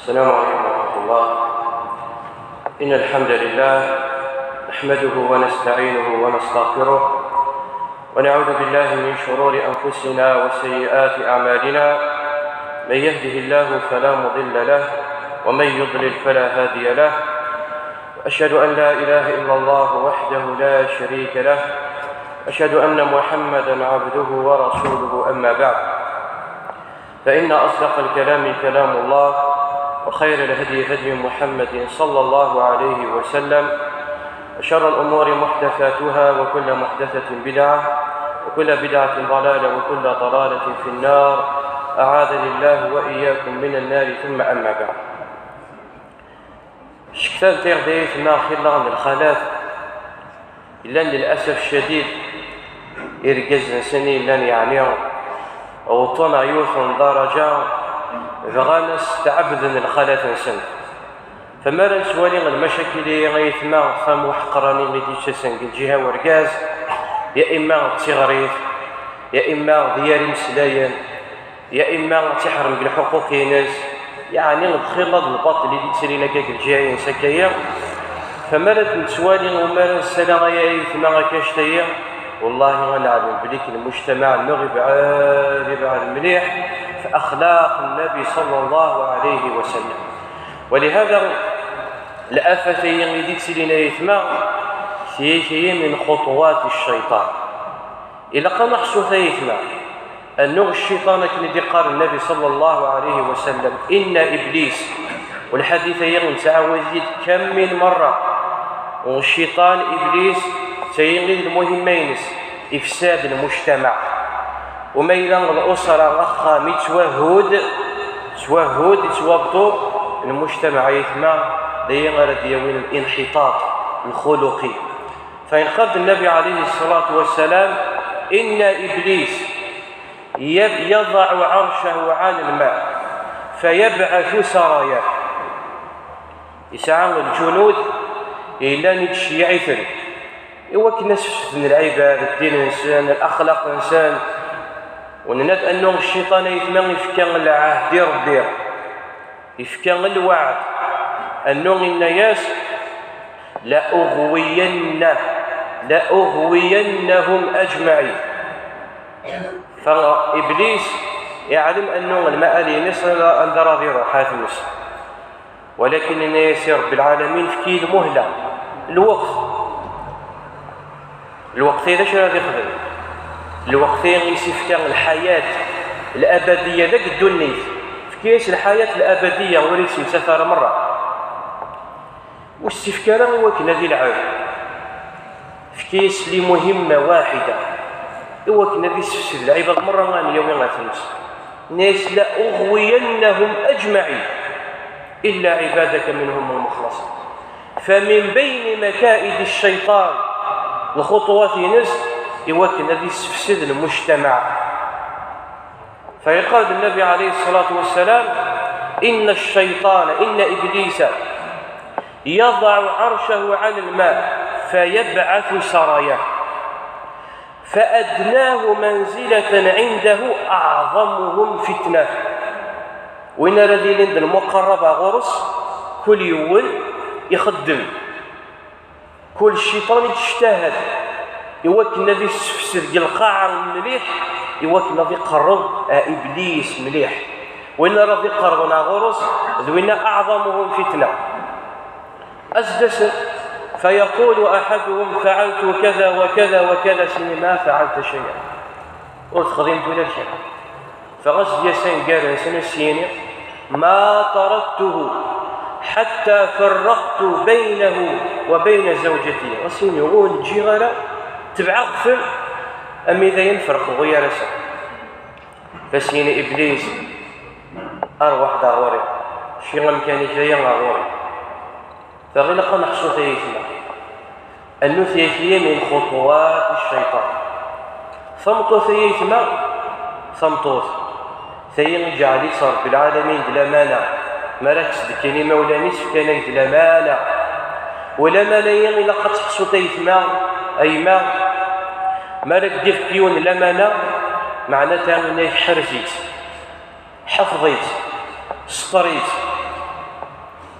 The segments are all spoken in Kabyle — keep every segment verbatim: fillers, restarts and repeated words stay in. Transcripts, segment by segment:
السلام عليكم ورحمة الله. إن الحمد لله نحمده ونستعينه ونستغفره، ونعوذ بالله من شرور أنفسنا وسيئات أعمالنا. من يهده الله فلا مضل له، ومن يضلل فلا هادي له. وأشهد أن لا إله إلا الله وحده لا شريك له. أشهد أن محمدا عبده ورسوله، أما بعد. فإن أصدق الكلام كلام الله، وخير الهدي هدي محمد صلى الله عليه وسلم، وشر الأمور محدثاتها، وكل محدثة بدعة، وكل بدعة ضلالة، وكل ضلالة في النار. أعاذني الله وإياكم من النار، ثم أما بعد. Cektan tiɣ d ayetma xilla n lxalat yellan, lil'asaf ccadid, irgazen-nsen i yellan yeɛni wwḍen ɣer yiwet n ddaraǧa bɣan ad s-tɛebden lxalat-nsen. Fa mi ara nettwali lmacakil-agi, ayetma, tamuḥqranin i d-yettasen deg lǧiha n urgaz, ya imma d tiɣrit, ya imma d yir imeslayen, ya imma ad tt-iḥrem deg lḥuquq-ines, yeɛni lxilla d lbaṭel i d-yettilin akka deg lǧiha-ines akka-yi. Fa mi ara d-nettwali, u mi ara nessala ay ayetma akka annect-agi, wallahi ad neɛlem belli lmujtamaɛ-nneɣ ibɛed, ibɛed mliḥ f axlaq Nnabi sallallahu alayhi wa sallam. Walihada, lafat-agi i d-yettilin ayetma, tiyita-yi min xuṭuwat cciṭan. Ilaq ad neḥṣu tayetma, annu cciṭan, akken i d-iqqar Nnabi sallallahu alayhi wa sallam, inna Iblis, u lḥadit-agi nettɛawad-it-id kam min merra, u cciṭan, Iblis, d tayi i d lmuhimma-ines, ifsad lmujtamaɛ. U ma yella lusra, axxam, yettwahud, yettwahud, yettwabṭu, lmujtamaɛ, ayetma, d ayi ara d-yawin linḥiṭaṭ lxuluqi. Fa yenna-d Nnabi alayhi ṣṣalatu wassalam, inna Iblis yab-, yadaɛu ɛercahu ɛala lma, fa yabɛasu sarayah. Yesɛa lǧunud yellan ittceyyiɛ-iten i wakken ad sfesden lɛibad, ddin-nsen, laxlaq-nsen. U nenna-d annu cciṭan, ayetma, ifka lɛahd i Ṛebbi. Ifka lweɛd, annu inna-yas, la uɣwiyanna, la uɣwiyannahum ajmaɛin. Fa Iblis iɛlem annu lmaal-ines anda ara iruḥ, ad tmes. Walakin inna-yas i Ṛebbi lɛalamin, efk-iyi lmuhla, lweqt. Lweqt-agi d acu ara d-ixdem? Lweqt-agi i s-ifka lḥayat labadiya deg ddunit. Efk-as lḥayat labadiya, ur yettemsat ara merra. Ur s-ifka ara i wakken ad ilɛeb. Efk-as limuhimma waḥida i wakken ad issefsed lɛibad merra, ad yawi ɣer tmes. Inna-yas, la uɣwiyannahum ajmaɛin illa ɛibadaka minhum lmuxlaṣin. Fa min bayni makaidi cciṭan, lxuṭuwat-ines i wakken ad issefsed lmujtamaɛ. Fa yeqqar-d Nnabi alayhi ṣṣalatu wassalam, inna cciṭana, inna Iblisa yadaɛu ɛercahu ɛala lma, fa yabɛasu sarayah, fa adnahu manzilatan ɛindahu aɛḍamuhum fitnah. Win ara d-ilin d lmuqarrab ɣur-s, kul yiwen ixeddem, kul cciṭan ittejtahad i wakken ad issefsed deg lqaɛa mliḥ, i wakken ad iqerreb ar Iblis mliḥ. Win ara d-iqerrben ɣur-s d winna aɛḍamuhum fitna. As-d-asen, fa yaqulu aḥaduhum, faɛaltu kada wa kada wa kada, sin-nni, ma faɛalta cayɛan. Ur texdimeḍ ula d kra. Fa as-d-yas aneggar-nsen, as-yini, ma taraktuhu ḥatta farraqtu baynahu wa bayna zawjati. As-yini, ur wen-ǧǧiɣ ara, tebɛeɣ-ten, armi d ayen ferqeɣ gar-asen. Fa as-yini Iblis, arwaḥ-d ɣur-i, kečči amkan-ik d aya ɣur-i. Fa ilaq ad neḥṣu tayetma. Annu tayetma min xuṭuwat cciṭan. Tameṭṭut, ay ayetma, tameṭṭut, tayi iǧɛel-itt Ṛebbi lɛalamin d lamana. Mi ara k-ttdekkin imawlan-is, fkan-ak-d lamana. U lamana-yi ilaq ad teḥṣuḍ, ay ayetma, a yemma. Mi ara k-d-ifk yiwen lamana, meɛnata inna-k ḥrez-itt. Ḥfeḍ-itt, sṭer-itt,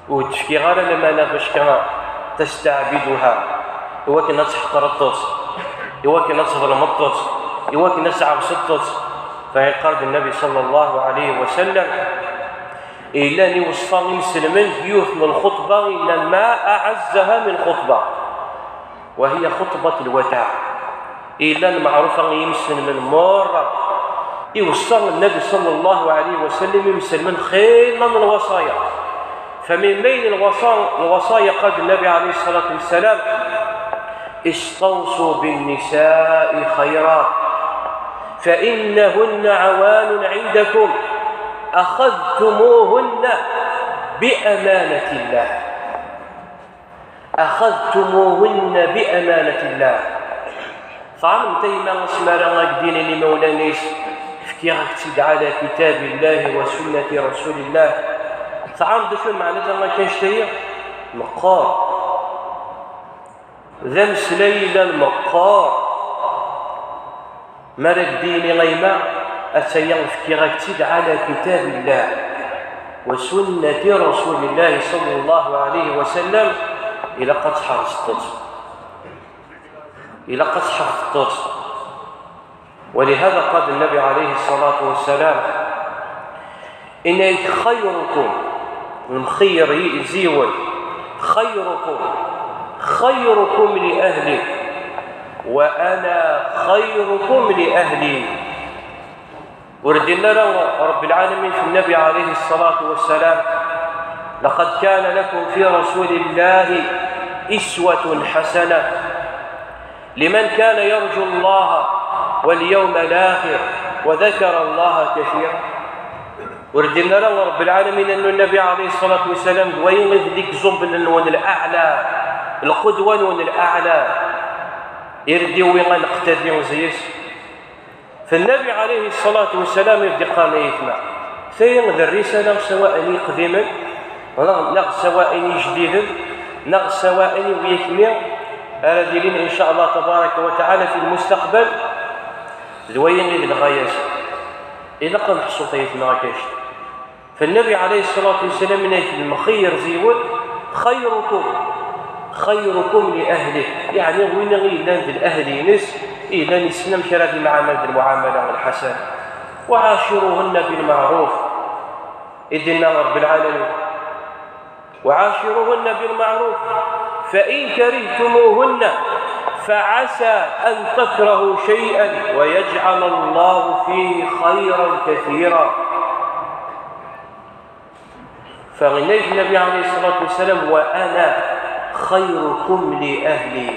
Ur d-tefkiɣ ara lamana bac kan tastɛbiduha, i wakken ad tḥeqreḍ-tt, i wakken ad tḍelmeḍ-tt, i wakken ad tɛebseḍ-tt. Fa yeqqar-d Nnabi ṣalla Llahu ɛalayhi wa sallam, yellan iweṣṣa imselmen yiwet n lxuṭba, yellan ma aɛazzaha min xutba. وهي خطبة الوداع. Yellan meɛrufa i yimselmen merra. Iweṣṣa Nnabi ṣalla Llahu ɛalayhi wa sallam imselmen xilla n lwaṣaya. فمن بين الوصا-، الوصايا, قال النبي عليه الصلاة والسلام: استوصوا بالنساء خيرا، فإنهن عوان عندكم، أخذتموهن بأمانة الله. أخذتموهن بأمانة الله. Tɛelmeḍ a yemma asmi ara ak-d-inin imawlan-is: fkiɣ-ak-tt-id ɛala kitabillahi wa sunnati rasulillah? Tɛelmeḍ d acu lmeɛna-s akka annect-agi? Meqqer. D ameslay yellan meqqer. Mi ara ak-d-yini a yemma, atan fkiɣ-ak-tt-id ɛala kitabillah wa sunnati rasulillahi ṣalla Llahu ɛalayhi wa sallam, ilaq ad tḥerseḍ-tt. Ilaq ad tḥerseḍ-tt. ولهذا قال النبي عليه الصلاة والسلام: إن خيركم, المخير يزيول، خيركم خيركم لأهله وأنا خيركم لأهلي. Ur d-yenni ara Ṛebbi lɛalamin f Nnabi ɛalayhi ṣṣalatu wa ssalam: لقد كان لكم في رسول الله أسوة حسنة لمن كان يرجو الله واليوم الآخر وذكر الله كثيرا. Ur d-yenni ara Ṛebbi lɛalamin annu Nnabi ɛalayhi ṣṣalatu wa ssalam d wayen i d l'exemple-nwen الأعلى, القدوة-nwen الأعلى, i ɣ-d-yewwi ad neqtadi zzi-s. F Nnabi ɛalayhi ṣṣalatu wa ssalam i ɣ-d-iqqaren ay aytma. Tayi d rrisala سواء n yiqdimen, neɣ, neɣ سواء n yijdiden, neɣ سواء n wiyakni ara d-ilin إن شاء الله تبارك وتعالى في المستقبل, d wayen i d lɣaya-s. Ilaq ad neḥṣu ay aytma akka. F Nnabi ɛalayhi ṣṣalatu wa ssalam yenna-ak: المخير يزيول، خيركم خيركم لأهله, yeɛni win i yellan d lɛahed-ines, i yellan yessen amek ara yemɛamal d lmuɛamala lḥasana. وعاشروهن بالمعروف, i d-yenna Ṛebbi lɛalamin: وعاشروهن بالمعروف، فإن كرهتموهن فعسى أن تكرهوا شيئا ويجعل الله فيه خيرا كثيرا. Fa yenna-ak Nnabi ɛalayhi ṣṣalatu wa ssalam: وأنا خيركم لأهلي.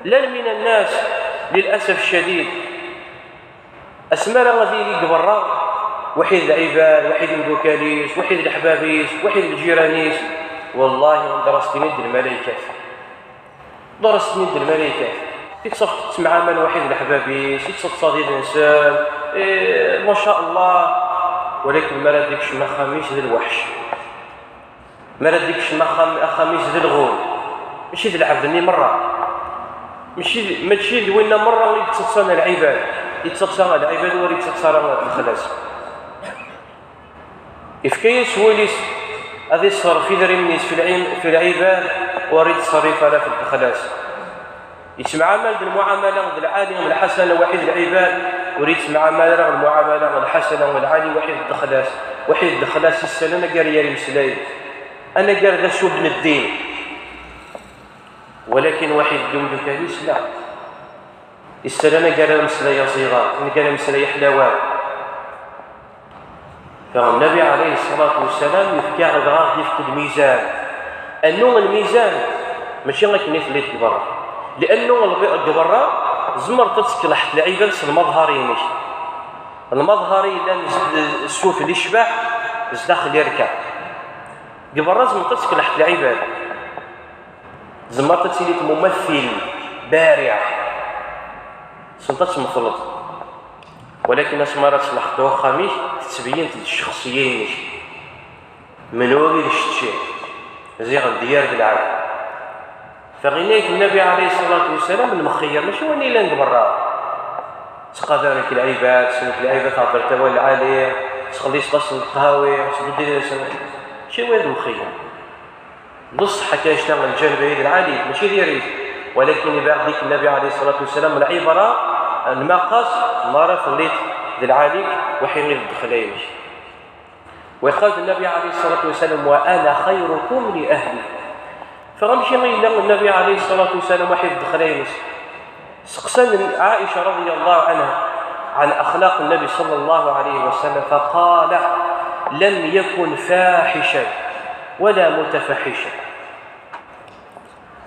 Llan من الناس, للأسف الشديد, asmi ara ad yili deg berra, waḥid lɛibad, waḥid imdukal-is, waḥid leḥbab-is, waḥid lǧiran-is, wallahi, anda ara s-tiniḍ d lmalaykat. Ḍurrest-ten-id lmalaykat. Yettṣaf tettemɛamal waḥid leḥbab-is, yettaḍsa yid-nsen, eh, ma ca Allah. Walakin mi ara d-ikcem axxam-is d lweḥc. Mi ara d-ikcem axxam, axxam-is d lɣul. Mačči d lɛebd-nni merra. Mačči d, mačči d winna merra i yettaḍsan lɛibad. Yettaḍsa lɛibad ur yettaḍsa ara lexlas. Yefka-yas wul-is ad iṣerref idrimen-is fi lɛim-, fi lɛibad, ur ittṣerrif ara fi ddexla-s. Yettemɛamal d lmuɛamala d lɛali d lḥasana waḥid lɛibad, ur yettemɛamal ara d lmuɛamala d lḥasana d lɛali waḥid ddexla-s. Waḥid ddexla-s issalan agar yar imeslayen, anagar d asub n ddin. Walakin waḥid d umdukal-is la. Issalan agar ameslay aẓidan, agar ameslay aḥlawan. Fa Nnabi ɛalayhi ṣṣalatu wa ssalam yefka, dɣa yefk lmizan. Annu lmizan, mačči akken i telliḍ deg berra. Liannu lbi-, deg berra, tzemreḍ ad tkelḥeḍ lɛibad s lmaḍhar-inek. Lmaḍhar yellan s-, sufel icbeḥ, sdaxel irka. Deg berra tzemreḍ ad tkelḥeḍ lɛibad. Tzemreḍ ad tiliḍ mumathil bariɛ, tessneḍ ad tmetleḍ, walakin asmi ara tleḥqeḍ i uxxam-ik, tettbeyyint-d ccexṣiyya-inek. Menhu i d kečči? Ziɣ d yir d lɛebd. Fa yenna-ak Nnabi ɛalayhi ṣṣalatu wa ssalam, lmexyar mačči win yellan deg berra. Ttqadaren-k lɛibad, ssnen-k lɛibad, theddreḍ awal lɛali, tettxelliṣeḍ-asen lqahwi, tettbeddileḍ-asen. Mačči win d lmexyar. Beṣṣeḥ akka, annect-a n lǧaneb-agi d lɛali-t, mačči diri-t. Walakin ibaɛ dik Nnabi ɛalayhi ṣṣalatu wassalam, lɛibra, lmaqas, mi ara telliḍ d lɛali-k, waḥi i d ddexla-inek. Wa yeqqar-d Nnabi ɛalayhi ṣṣalatu wassalam: "Wa ana xayrukum li ahli." Ffeɣ amek i yella Nnabi ɛalayhi ṣṣalatu wassalam waḥi d ddexla-ines. Seqsan Ɛica رضي الله عنها عن أخلاق النبي صلى الله عليه وسلم فقال: "لم يكن فاحشا ولا متفحشا."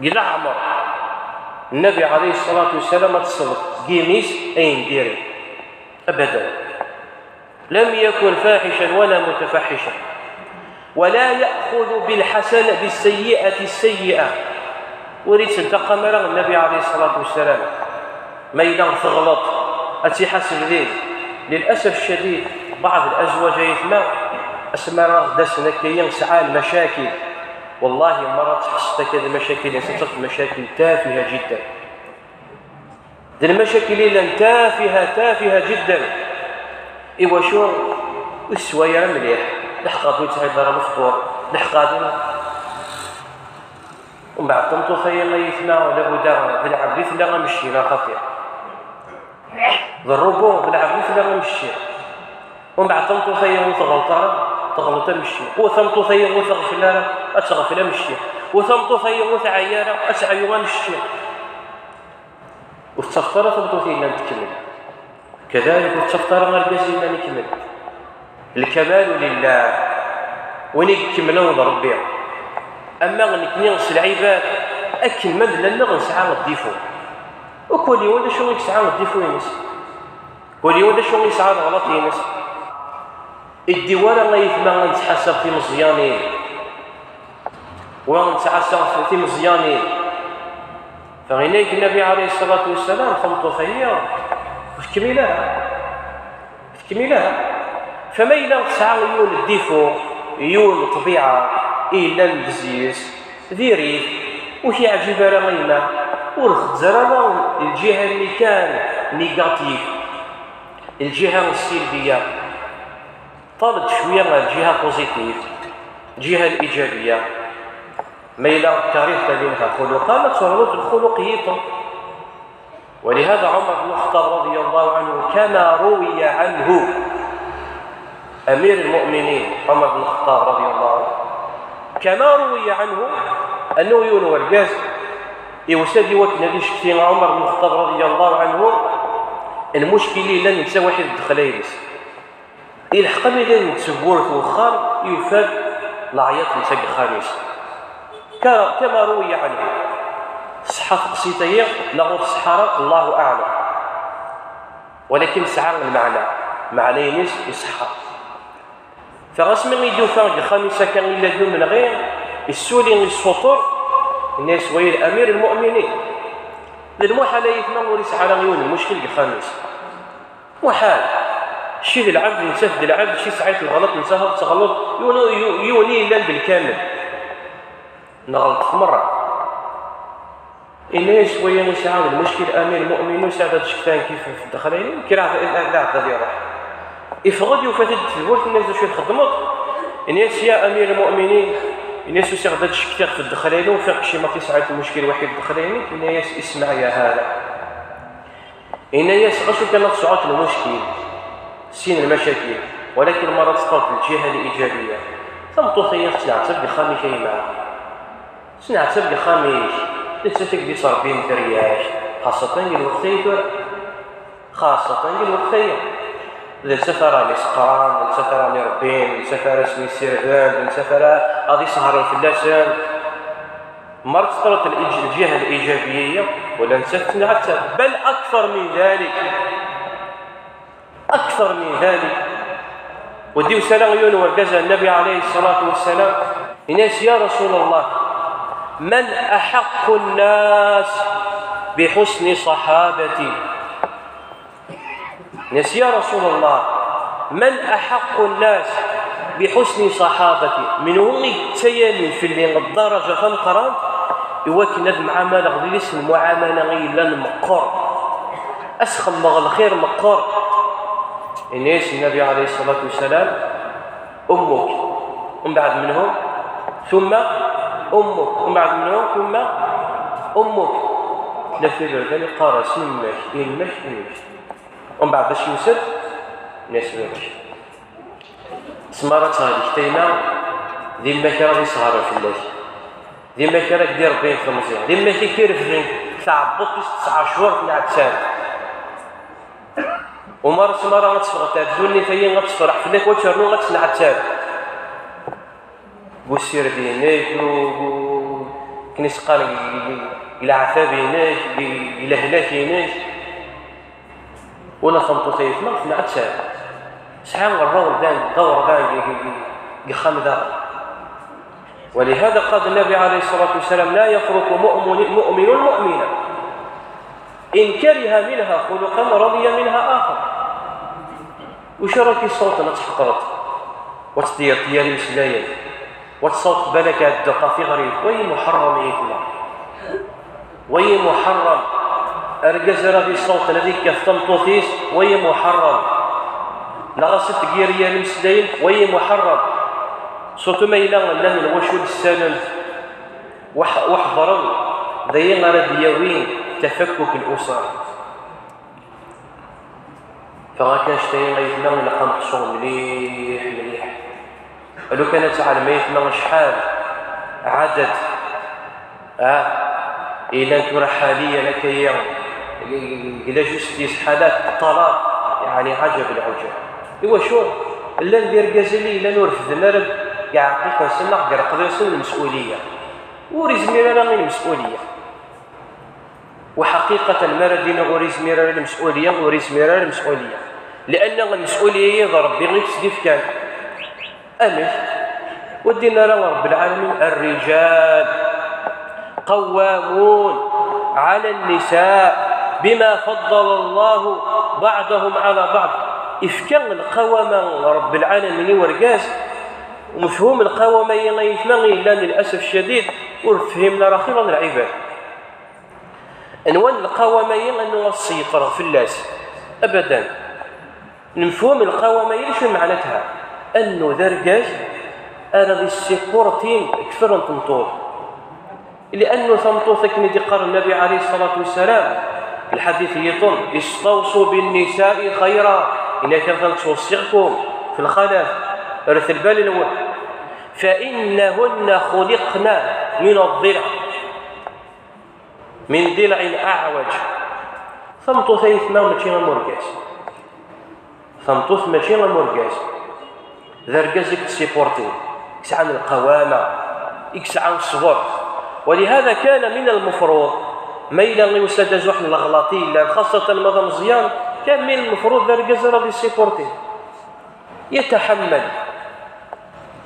Deg leɛmer Nnabi ɛalayhi ṣṣalatu wassalam ad tesleḍ deg yimi-s ayen diri. Abadan. لم يكن فاحشا ولا متفحشا ولا يأخذ بالحسنة، بالسيئة السيئة. Ur ittentaqam ara Nnabi ɛalayhi ṣṣalatu wassalam. Ma yella teɣleḍ, ad tt-iḥaseb din. Lil'asaf ccadid, baɛḍ lezwaǧ ay atma, asmi ara d-asen akka-yi sɛan lmacakil. Wallahi, mi ara tḥesseḍ akka d lmacakil-nsen, ad tafeḍ lmacakil tafiha jiddan. D lmacakil i llan tafiha, tafiha jiddan. Iwacu? Ur tessewway ara mliḥ. Leḥqeɣ ur tesɛiḍ ara lefṭur. Leḥqeɣ din. Umbeɛd tameṭṭut-agi ay atma, labuda d lɛebd i tella amecci, neɣ xaṭi? D rrubu, d lɛebd i tella amecci. Umbeɛd tameṭṭut-agi ur tɣelleḍ ara, teɣleḍ amecci. U tameṭṭut-agi ur teɣfel ara, ad teɣfel amecci. U tameṭṭut-agi ur teɛyi ara, ad teɛyu amecci. Ur tettafeḍ ara tameṭṭut yellan tkemmel. Kadalik ur tettafeḍ ara argaz yellan ikemmel. Lkamalu lillah. Win i ikemmlen d Ṛebbi. Ama nekni s lɛibad, akken ma nella-nneɣ nesɛa ddifu. U kul yiwen d acu i yesɛa ddifu-ines. Kul yiwen d acu i yesɛa leɣlaṭ-ines. Iddiw ara ay atma ad nettḥasab timeẓyanin. Wa nettɛassa timeẓyanin. Fa yenna-yak Nnabi ɛalayhi ṣṣalatu wassalam, tameṭṭut-agi ur tkemmil ara. Ur tkemmil ara. Fa ma yella tesɛa yiwen n ddifu, yiwen n ṭṭbiɛa i yellan deg-s, diri-t, ur k-yeɛǧib ara a yemma, ur xezzer ara lǧiha-nni kan négatif, lǧiha ssilbiya. Ṭal-d cwiya ar lǧiha positif, lǧiha liǧabiya. Ma yella kariht minha xuluqan, ad ternuḍ lxuluq yiṭen. ولهذا عمر بن الخطاب رضي الله عنه كما روي عنه، أمير المؤمنين عمر بن الخطاب رضي الله عنه، كما روي عنه أنه yiwen wergaz iwsa-d i wakken ad icekti Ɛumar bnu Lxeṭṭab رضي الله عنه, lmuckil i yellan netta waḥid ddexla-ines. Ilḥeq amidi n tewwurt n wexxam, yufa-d leɛyaḍ netta deg uxxam-is. Ka-, كما روي عنه. Tṣeḥḥa teqsit-agi neɣ ur tṣeḥḥa ara, الله أعلم. Walakin tesɛa lmeɛna, meɛna-ines iṣeḥḥa. Fa asmi i d-yufa deg uxxam-is akka illa d umenɣi, issuli, issuṭer, yenna-yas: "Wa ya amir lmu'minin, d lmuḥal ay atma ur yesɛi ara yiwen n lmuckil deg uxxam-is." Muḥal. Kečči d lɛebd, nettat d lɛebd, kečči tesɛiḍ lɣelṭ, nettat ad teɣleḍ, yiwen, yiwen, yiwen i yellan d lkamel. Nɣelṭet merra. Yenna-yas waya yesɛa d lmuckil, amir lmu'minin, ur yesɛi ad d-cektan kif f ddexla-inu, kra d, d, d, d iruḥ. Iffeɣ-d, yufa-t-id deg tewwurt, yenna-yas: "D acu i txeddmeḍ?" Yenna-yas: "Ya amir lmu'minin," yenna-yas, "usiɣ-d ad d-cektiɣ f ddexla-inu, ufiɣ kečči ma tesɛiḍ lmuckil waḥid ddexla-inek." Yenna-yas: "Ismeɛ ya hada." Yenna-yas: "Ɣas ukan ad tesɛuḍ lmuckil, sin lmacakil, walakin ma ara teṭṭerḍ lǧiha liǧabiya, tameṭṭut-agi tettneɛtab deg uxxam-ik a yemma. Tettneɛtab deg uxxam-ik, d nettat i k-d-ittrebbin dderya-k, xaṣṣatan deg lweqt-agi tura. Xaṣṣatan deg lweqt-agi. D nettat ara aɣ-iseqqren, d nettat ara aɣ-irebbin, d nettat ara sen-isirden, d nettat ara ad isehṛen fell-asen." Mer teṭṭerḍ lǧiha liǧabiya, ula nettat tettneɛtab, bal akter min dalik. Akter min dalik. Wa d-iwsa yiwen wergaz ar Nnabi ɛalayhi ṣṣalatu wassalam, yenna-yas: "Ya Rasul Allah, man aḥaqqu nnas bi ḥusni ṣaḥabati?" Yenna-yas: "Ya Rasul Allah, man aḥaqqu nnas bi ḥusni ṣaḥabati?" Menhu i yettayamen fell-i ddaraǧa tameqqrant i wakken ad mɛamaleɣ d yid-s lmuɛamala i yellan meqqer, ad s-xedmeɣ lxir meqqer? Yenna-yas Nnabi ɛalayhi ṣṣalatu wassalam: "Ummuk." Mbeɛd menhu? Tumma أمك. ومن بعد منو؟ ثم أمك. Tella f iberdan yeqqar-as: yemma-k, yemma-k, yemma-k. ومن بعد باش yusa-d, yenna-as: baba-k. Tessma ara teɣli-k tayna, d yemma-k ara d-isehṛen fell-ak. D yemma-k ara k-d-iṛebbin temẓi. D yemma-k i k-irefden tɛebbuḍt-is tesɛa ccuṛ tenɛettab. Umares mi ara ad teffɣeḍ ar ddunit-agi, ad tefreḥ fell-ak, wa ternu ad tenɛettab. Deg usired-inek, u-, u-, akken i s-qqaren, deg, deg, deg leɛtab-inek, deg, deg lehlak-inek. Ula d tameṭṭut ay tma tenɛettab. Tesɛa rrol d, d awerḍan deg, deg, deg, deg uxxam daɣen. ولهذا قال النبي عليه الصلاة والسلام: لا يفرق مؤمن، مؤمن مؤمنا إن كره منها خلقا رضي منها آخر. Wacu ara k-yessawḍen ad tḥeqreḍ, wa tettḍeyyiɛeḍ yal imeslayen, wa tessawḍeḍ balak ad d-tedduqeḍ tiɣri, wayi muḥeṛṛem ay tma. Wayi muḥeṛṛem. Argaz ara d-yessawḍen ad yekkat tameṭṭut-is, wayi muḥeṛṛem. Neɣ ad s-d-tḍeyyiɛeḍ yal imeslayen, wayi muḥeṛṛem. Surtout ma yella llan lwacu d-ssalent, weḥ-, weḥḍren, d ayen ara d-yawin tafakkuk l-usar. Ffeɣ akka anect-a ay tma ilaq ad neḥṣu mliḥ, mliḥ. Lukan ad tɛelm ay tma acḥal ɛadad, ah, yellan tura ḥaliyan akka-ya, deg la justice, ḥalat ṭṭalaq, yeɛni ɛajab lɛujab. Iwacu? Llan d irgazen i yellan ur refden ara deg iɛqiqa-nsen neɣ deg leqḍiya-nsen lmes'uliya. Ur izmir ara i lmes'uliya. Uḥaqiqatan, mi ara d-iniɣ ur izmir ara lemes'uliya, ur izmir ara lemes'uliya. Lianna lemes'uliya-yi d Ṛebbi i tt-d-ifkan. Amek? Ur d-yenni ara Ṛebbi lɛalamin: الرجال قوامون على النساء بما فضل الله بعضهم على بعض. Ifka lqawama Ṛebbi lɛalamin i urgaz. Umefhum lqawama-yi ay tma yellan, للأسف الشديد, ur fhimen ara xir n lɛibad. Nwan lqawama-yi annu ad seyṭreɣ fell-as. Abadan. Nemfhum lqawama-yi d acu meɛnatha? Annu d argaz ara d-issipurtin kter n tmeṭṭut. Liannu tameṭṭut, akken i d-iqqar Nnabi ɛalayhi ṣṣalatu wassalam, lḥadit yiṭen: استوصوا بالنساء خيرا. Ini-ak atan ttweṣṣiɣ-kum f lxalat, rret lbal-nwen. فإنهن خلقن من الضلع. من ضلع أعوج. Tameṭṭut ay tma mačči am urgaz. Tameṭṭut mačči am urgaz. D argaz i yettṣiportin, i yesɛan lqawama, i yesɛan ṣṣber. ولهذا كان من المفروض, ma yella yusa-d azuḥ n leɣlaṭ i yellan, xaṣṣatan ma d ameẓyan, كان من المفروض d argaz ara d-yessiportin. يتحمل.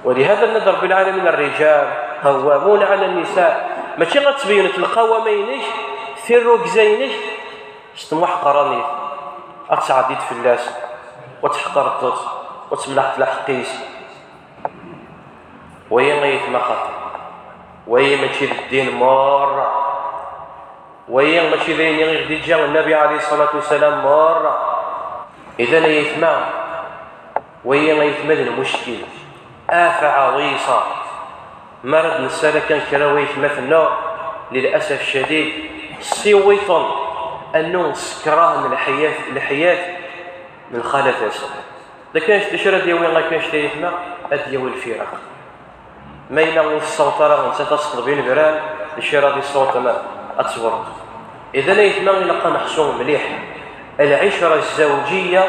ولهذا نادى رب العالمين: الرجال قوامون على النساء. Mačči ad tbeyyneḍ lqawama-inek, tirrugza-inek, s temwaḥqranit, ad tɛeddiḍ fell-as, u ad tḥeqreḍ-t, u ad temneɛeḍ lḥeqq-is. Wayi ay tma xaṭi. Wayi mačči d ddin merra. Wayi mačči d ayen i ɣ-d-iǧǧa Nnabi ɛalayhi ṣṣalatu wassalam merra. Idan ay aytma, wayi aytma d lmuckil, afa ɛwiṣa. Mi ara d-nessal akken kra n waytmaten-nneɣ, للأسف الشديد, ssiwiṭen annu s kkrah n lḥeyat, lḥeyat n lxalat-nsen. D akken d acu ara d-yawi akka anect-a aytma? Ad d-yawi lfiraq. Ma yella ur tessaweḍ ara nettat ad teṭleb inebran, d acu ara d-yessawḍen ad tewreḍ. Idan aytma ilaq ad neḥṣu mliḥ. العشرة الزوجية,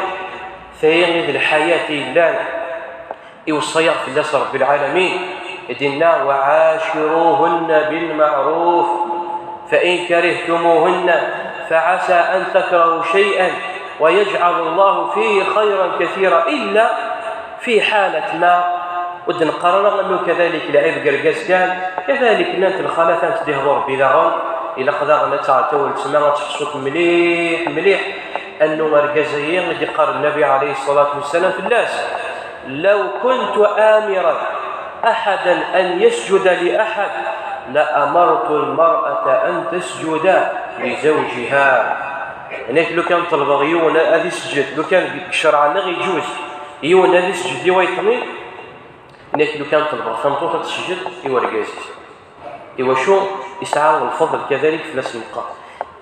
tayi i d lḥayat i yellan, iweṣṣa-yaɣ fell-as Ṛebbi lɛalamin, i d-inna: وعاشروهن بالمعروف فإن كرهتموهن فعسى أن تكرهوا شيئا ويجعل الله فيه خيرا كثيرا إلا في حالة ما. Ur d-neqqar ara annu kadalik lɛib deg urgaz kan, kadalik llant lxalat ad tent-d-ihḍu Ṛebbi daɣen, ilaq daɣen ad taɛṭi weltma ad teḥṣut mliḥ mliḥ annu argaz-agi i d-iqqar Nnabi ɛalayhi ṣṣalatu wassalam fell-as: لو كنت آمرا أحدا أن يسجد لأحد لأمرت المرأة أن تسجد لزوجها. Ini-ak, lukan ṭelbeɣ yiwen ad isejjed, lukan deg ccreɛ-nneɣ iǧuz yiwen ad isejjed i wayetma-s, ini-ak, lukan ṭelbeɣ tameṭṭut ad tesjed i urgaz-is. Iwacu? Isɛa lfeḍl kadalik fell-as lmeqqar.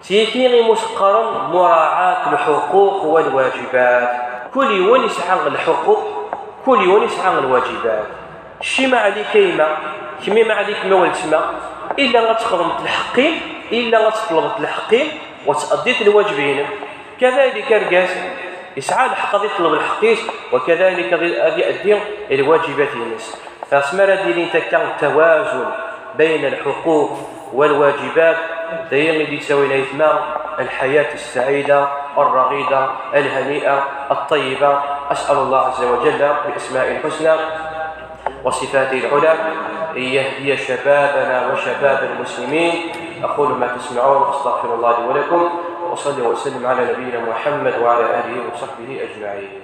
Tigi imus qqaren muraɛat lḥuquq walwajibat. Kul yiwen isɛa lḥuquq, kul yiwen isɛa lwajibat. Kečči ma ɛlik a yemma, kemmi ma ɛlik ma weltma, illa ad txedmeḍ lḥeqq-im, illa ad teṭlbeḍ lḥeqq-im, wa taddiḍ lwajeb-inem. Kadalik argaz isɛa lḥeqq ad iṭleb lḥeqq-is, wa kadalik ad iaddi lwajibat-ines. Ɣas mi ara d-ilint akka tawazun bayna lḥuquq walwajibat, d ayen i d-yettawin aytma الحياة السعيدة الرغيدة الهنيئة الطيبة. أسأل الله عز وجل بأسمائه الحسنى وصفاته العلى أن يهدي شبابنا وشباب المسلمين. أقول ما تسمعون، أستغفر الله لي ولكم، وأصلي وأسلم على نبينا محمد وعلى آله وصحبه أجمعين.